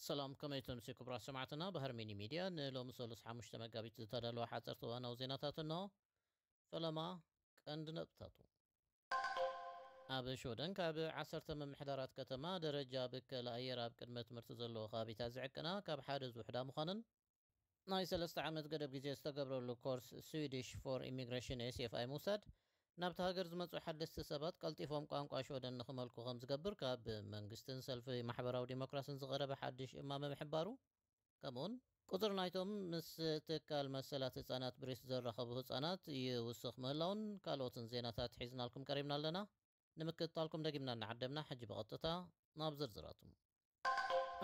ሰላም፣ ከመይ ትምሲ ክቡራት ሰማዕትና? ብሃርሜኒ ሚድያ ንሎሚ ሰሉስ ሓሙሽተ መጋቢት ዝተዳለወ ሓፀርቲ እዋናዊ ዜናታት እንሆ። ፈለማ ቀንዲ ነጥብታቱ። ኣብ ሽወደን ካብ ዓሰርተ ምምሕዳራት ከተማ ደረጃ ብከላ ኣየር ኣብ ቅድመ ትምህርቲ ዘለዎ ከባቢታት ዝዕቅና ካብ ሓደ ዝውሕዳ ምዃንን ናይ ሰለስተ ዓመት ገደብ ግዜ ዝተገብረሉ ኮርስ ስዊዲሽ ፎር ኢሚግሬሽን ኤስኤፍኣይ ምውሳድ ናብቲ ሃገር ዝመጹ ሓደስቲ ሰባት ቀልጢፎም ቋንቋ ሽወደን ንኽመልኩ ከም ዝገብር ካብ መንግስትን ሰልፊ ማሕበራዊ ዲሞክራስን ዝቐረበ ሓድሽ እማመ ምሕባሩ፣ ከምኡውን ቁጽሪ ናይቶም ምስ ትካል መሰላት ህጻናት ብሪስ ዝራኸቡ ህጻናት ይውስኽ ምህላውን ካልኦትን ዜናታት ሒዝናልኩም ቀሪብና ኣለና። ንምክትታልኩም ደጊምና እናዓደምና፣ ሕጂ ብቐጥታ ናብ ዝርዝራቱ።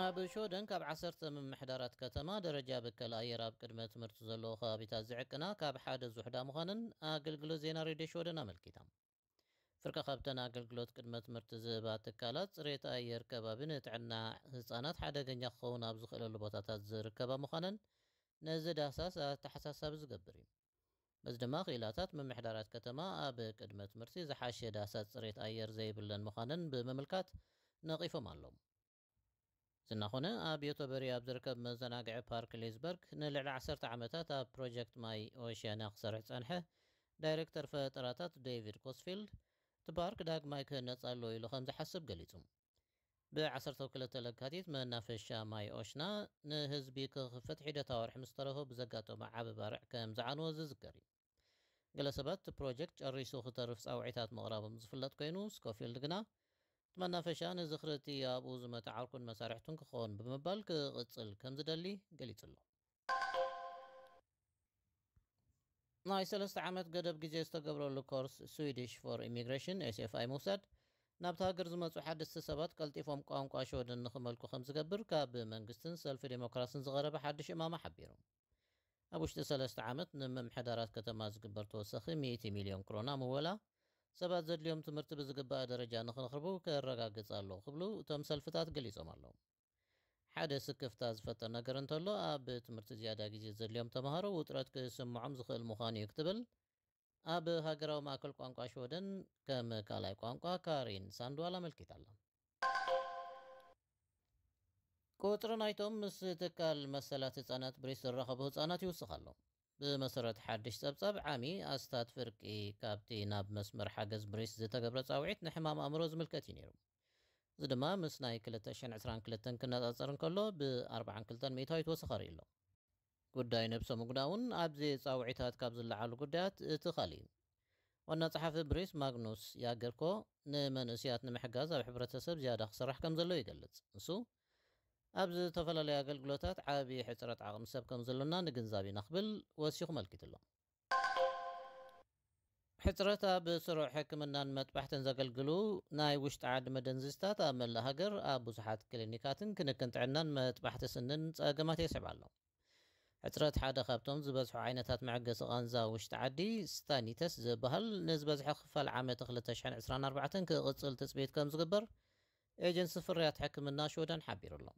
ኣብ ሽወደን ካብ ዓሰርተ ምምሕዳራት ከተማ ደረጃ ብከል ኣየር ኣብ ቅድመ ትምህርቲ ዘለዎ ከባቢታት ዝዕቅና ካብ ሓደ ዝውሕዳ ምዃንን ኣገልግሎት ዜና ሬድዮ ሽወደን ኣመልኪታ። ፍርቂ ካብተን ኣገልግሎት ቅድመ ትምህርቲ ዝህባ ትካላት ጽሬት ኣየር ከባቢ ንጥዕና ህጻናት ሓደገኛ ክኸውን ኣብ ዝኽእለሉ ቦታታት ዝርከባ ምዃነን ነዚ ዳህሳስ ኣተሓሳሳቢ ዝገብር እዩ። በዚ ድማ ክኢላታት ምምሕዳራት ከተማ ኣብ ቅድመ ትምህርቲ ዝሓሸ ዳህሳስ ጽሬት ኣየር ዘይብለን ምዃነን ብምምልካት ነቒፎም ኣለዉ። ዝናኾነ ኣብ ዮቶበሪ ኣብ ዝርከብ መዘናግዒ ፓርክ ሌዝበርግ ንልዕሊ ዓሰርተ ዓመታት ኣብ ፕሮጀክት ማይ ኦሽያና ክሰርሕ ዝጸንሐ ዳይሬክተር ፈጠራታት ዴቪድ ኮስፊልድ፣ እቲ ፓርክ ዳግማይ ክህነጽ ኣለዎ ኢሉ ከም ዝሓስብ ገሊጹ። ብ ዓሰርተ ክልተ ለካቲት መናፈሻ ማይ ኦሽና ንህዝቢ ክኽፈት ሒደት ኣዋርሕ ምስ ተረፎ ብዘጋጠመ ዓቢ ባርዕ ከም ዝዓንዎ ዝዝከር እዩ። ገለ ሰባት እቲ ፕሮጀክት ጨሪሱ ክተርፍ ጻውዒታት ምቕራቦም ዝፍለጥ ኮይኑ፣ ስኮፊልድ ግና እቲ መናፈሻ ንዝኽሪ እቲ ኣብኡ ዝመተ ዓርኩን መሳርሕቱን ክኸውን ብምባል ክቕጽል ከም ዝደሊ ገሊጹ ኣሎ። ናይ ሰለስተ ዓመት ገደብ ግዜ ዝተገብረሉ ኮርስ ስዊዲሽ ፎር ኢሚግሬሽን ኤስኤፍኣይ ምውሳድ ናብቲ ሃገር ዝመጹ ሓደስቲ ሰባት ቀልጢፎም ቋንቋ ሽወደን ንኽመልኩ ከም ዝገብር ካብ መንግስትን ሰልፊ ዴሞክራስን ዝቐረበ ሓድሽ እማማ ሓቢሩ። ኣብ ውሽጢ ሰለስተ ዓመት ንምምሕዳራት ከተማ ዝግበር ተወሳኺ ሚእቲ ሚልዮን ክሮና ምወላ ሰባት ዘድልዮም ትምህርቲ ብዝግባእ ደረጃ ንኽረኽቡ ከረጋግጽ ኣለዎ ክብሉ እቶም ሰልፍታት ገሊጾም ኣለዉ። ሓደ ስክፍታ ዝፈጥር ነገር እንተሎ ኣብ ትምህርቲ ዝያዳ ግዜ ዘድልዮም ተምሃሮ ውጥረት ክስምዖም ዝኽእል ምዃኑ እዩ ክትብል ኣብ ሃገራዊ ማእከል ቋንቋ ሽወደን ከም ካልኣይ ቋንቋ ካሪን ሳንድዋል ኣመልኪታ ኣላ። ቁጽሪ ናይቶም ምስ ትካል መሰላት ህጻናት ብሪስ ዝራኸቡ ህጻናት ይውስኽ ኣሎ። ብመሰረት ሓድሽ ጸብጻብ ዓሚ ኣስታት ፍርቂ ካብቲ ናብ መስመር ሓገዝ ብሪስ ዝተገብረ ጻውዒት ንሕማም ኣእምሮ ዝምልከት እዩ ነይሩ። እዚ ድማ ምስ ናይ ክልተ ሽሕን ዕስራን ክልተን ክነጻጸር እንከሎ ብ ኣርባዓን ክልተን ሚእታዊት ወሰኸ ርኢ ኣሎ። ጉዳይ ነብሰ ምጉዳእ እውን ኣብዚ ጻውዒታት ካብ ዝለዓሉ ጉዳያት እቲ ካልእ እዩ። ዋና ጸሓፊ ብሪስ ማግኑስ ያገርኮ ንመንእስያት ንምሕጋዝ ኣብ ሕብረተሰብ ዝያዳ ክስራሕ ከም ዘሎ ይገልጽ። ንሱ ኣብ ዝተፈላለዩ ኣገልግሎታት ዓቢ ሕጽረት ዓቕሚ ሰብ ከም ዘሎና ንግንዛብ ኢና ክብል ወሲኹ መልኪቱ ኣሎ። ሕጽረት ኣብ ስሩዕ ሕክምናን መጥባሕትን ዘገልግሉ ናይ ውሽጢ ዓዲ መደንዝዝታት ኣብ መላእ ሃገር ኣብ ብዙሓት ክሊኒካትን ክንክን ጥዕናን መጥባሕቲ ስንን ጸገማት የስዕብ ኣሎ። ሕጽረት ሓደ ካብቶም ዝበዝሑ ዓይነታት መዕገሲ ቃንዛ ውሽጢ ዓዲ ስታኒተስ ዝበሃል ንዝበዝሐ ክፋል ዓመት ክልተ ሽሕን ዕስራን ኣርባዕተን ክቕጽል ትጽቢት ከም ዝግበር ኤጀንሲ ፍርያት ሕክምና ሽወደን ሓቢሩ ኣሎ።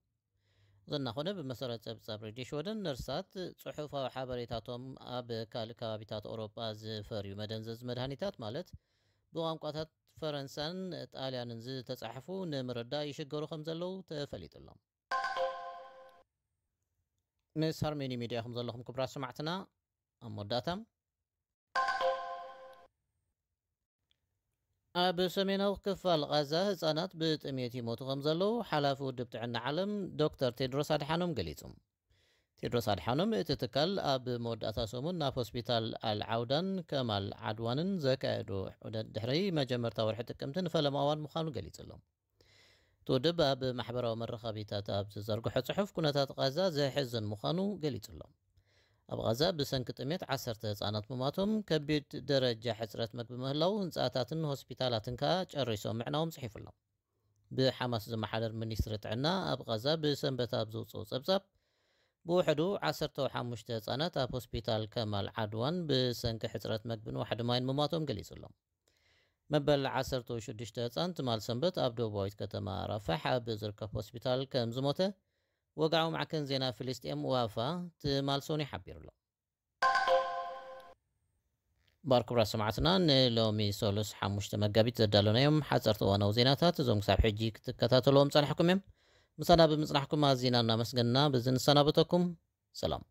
ዘናኾነ ብመሰረት ጸብጻብ ሬድዮ ሽወደን ነርሳት ጽሑፋዊ ሓበሬታቶም ኣብ ካልእ ከባቢታት ኣውሮጳ ዝፈርዩ መደንዘዝ መድሃኒታት ማለት ብቋንቋታት ፈረንሳን ጣልያንን ዝተጻሕፉ ንምርዳእ ይሽገሩ ከም ዘለዉ ተፈሊጡ ኣሎ። ምስ ሃርሜኒ ሚድያ ኢኹም ዘለኹም ክቡራት ሰማዕትና። ኣብ መወዳእታ ኣብ ሰሜናዊ ክፋል ቓዛ ህጻናት ብጥሜት ይሞቱ ከም ዘለዉ ሓላፊ ውድብ ጥዕና ዓለም ዶክተር ቴድሮስ ኣድሓኖም ገሊጹ። ቴድሮስ ኣድሓኖም እቲ ትካል ኣብ መወዳእታ ሰሙን ናብ ሆስፒታል ኣልዓውዳን ከማል ዓድዋንን ዘካየዶ ዑደት ድሕሪ መጀመርታ ወርሒ ጥቅምቲ ንፈለማ እዋን ምዃኑ ገሊጹ ኣሎ። እቲ ውድብ ኣብ ማሕበራዊ መራኸቢታት ኣብ ዝዘርግሖ ጽሑፍ ኩነታት ቓዛ ዘሕዝን ምዃኑ ገሊጹ ኣሎ። ኣብ ቓዛ ብሰንኪ ጥሜት ዓሰርተ ህጻናት ምማቶም፣ ከቢድ ደረጃ ሕጽረት መግቢ ምህላው፣ ህንጻታትን ሆስፒታላትን ከኣ ጨሪሶም ምዕናዎም ጽሒፉ ኣሎ። ብሓማስ ዝመሓደር ሚኒስትሪ ጥዕና ኣብ ቓዛ ብሰንበት ኣብ ዝውጽኦ ጸብጻብ ብውሕዱ ዓሰርተ ሓሙሽተ ህጻናት ኣብ ሆስፒታል ከማል ዓድዋን ብሰንኪ ሕጽረት መግብን ዋሕዲ ማይን ምማቶም ገሊጹ ኣሎ። መበል ዓሰርተ ሽዱሽተ ህጻን ትማል ሰንበት ኣብ ደቡባዊት ከተማ ራፋሕ ኣብ ዝርከብ ሆስፒታል ከም ዝሞተ ወግዓዊ ማዕከን ዜና ፍልስጤም ዋፋ ትማል ሶኒ ሓቢሩ ኣሎ። ባር ክቡራት ሰማዕትና ንሎሚ ሰሉስ ሓሙሽተ መጋቢት ዘዳለናዮም ሓጸርቲ እዋናዊ ዜናታት እዞም ክሳብ ሕጂ ክትከታተልዎም ጸናሕኩም እዮም። ምሳና ብምጽናሕኩም ኣዚና እናመስገንና ብዚ ንሰናበተኩም። ሰላም።